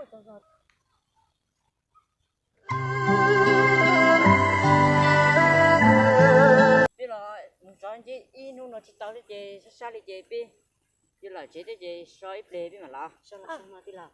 Peb los mus zov nceb ib hnub no tsis tau li ces sab sab li ces peb yuav lawm tsev thiab ces so ib pliag peb mam los.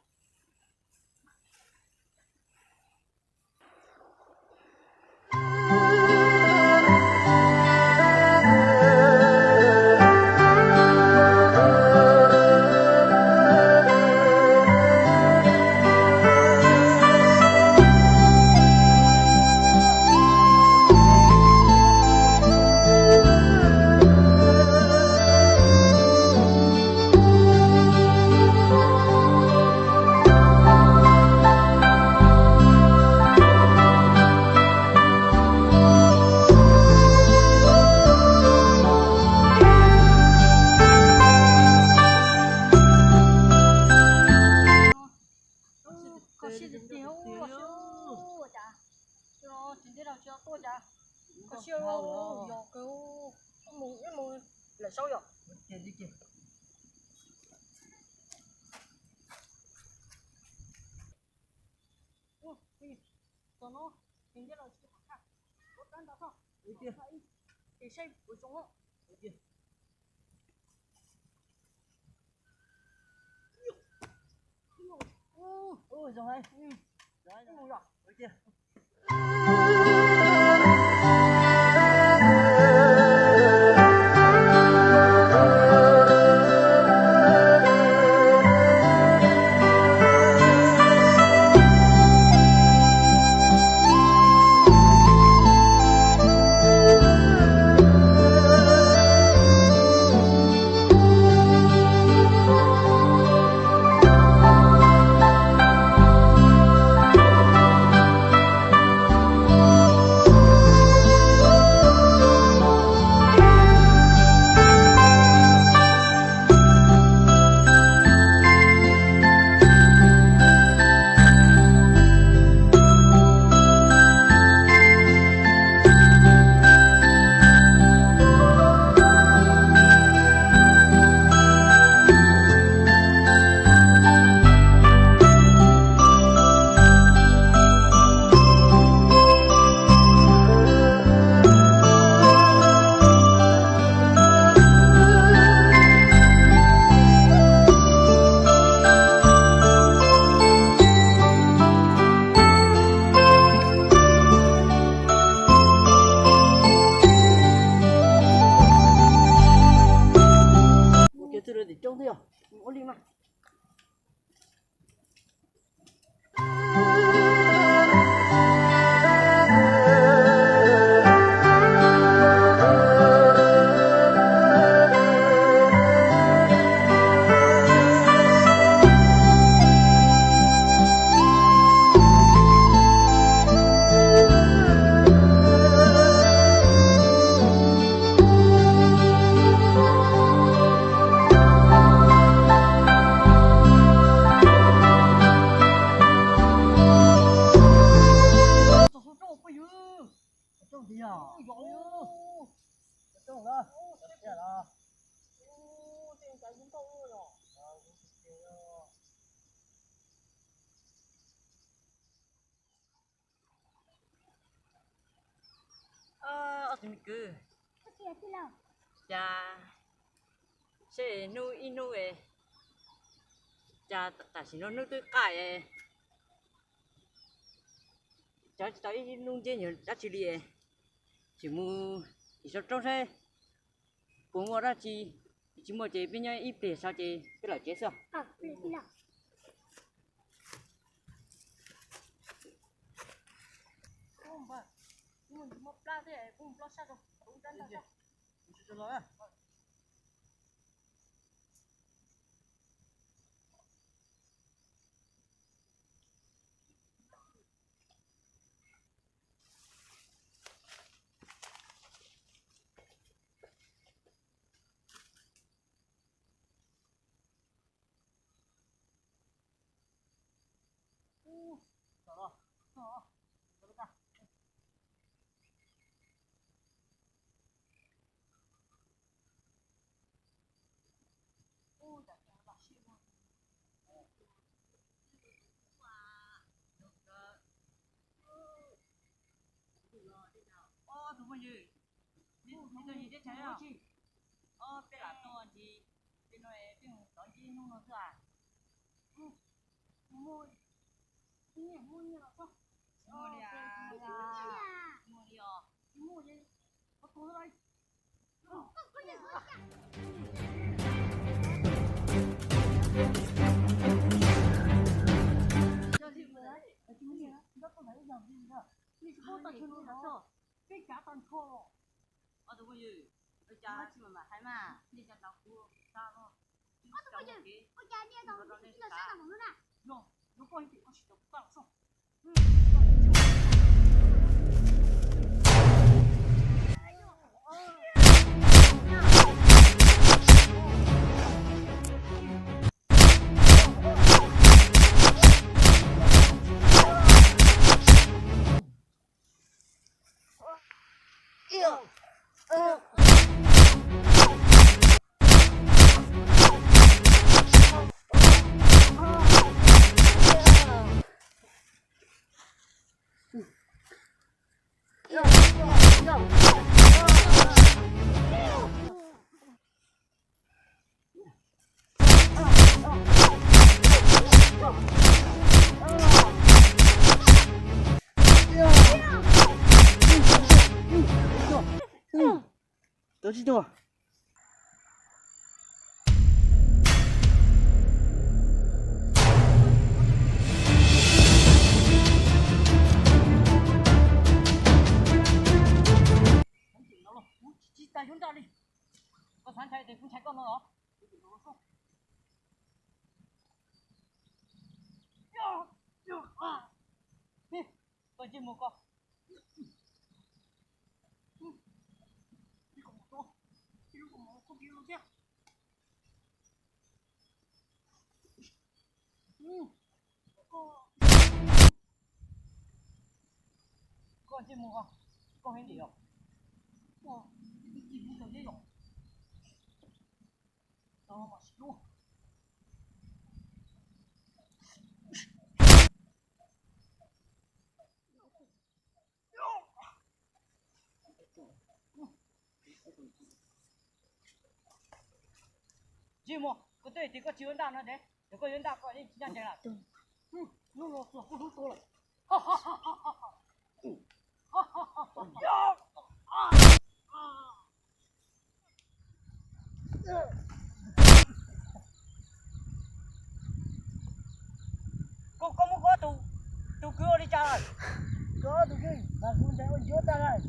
Kho siab tiag tiag ua cas, tsis nteg los tsis tuaj cas. Kho siab yog kawg, mus ib mus lawm saub yom. Tos no, tsis nteg los tsis tuaj, ua kab nta txog, ces saib puas zoo. Ua kiag twb rau tim roob thiab yog ua li mas. Ob tug me kwv, cas seb hnub ib hnub, cas tam sim no hnub twb qaj, cas tsis tau ib lub nceb nyuag dab tsi li, tseem mus ib saum roob saib puas muaj dab tsi, tsis muaj ces peb nyob ib pliag saib ces peb lawm tsev xwb. Peb lam tuaj ntsib, peb no peb mus tov ntsib hnub no xwb as. Muaj li os. Peb cav tag nrho los. Ob tug phooj ywg, ua cas tsis mam hais mas nej cov tau kuv tag los. Ob tug phooj ywg, ua cas nej tau los sab tau mus na? Yog, yog koj ib tug koj tsis tau kuv tag los. Tau tsis tau. Kuv tsis tas yuav nraj li. Koj xav ntshai ces kuv ntshai koj no los. Koj ntsej muag koj. Koj ntsej muag koj, koj heev li os. Koj, koj tsis muaj tau ntsej os. Tau mas sim luaj. Ntsej muag, kuv twb hais tias koj tsis yuav nraj no ces, yog koj yuav nraj koj yeej tsis ncaj ncees lawm. Hnub no xuas koj hlub tuag lawm. Koj, koj muab koj ob tug, tus kwv ua li cas lawm? Koj ob tug kwv mas kuv ntshe ua ntsuav tag lawm.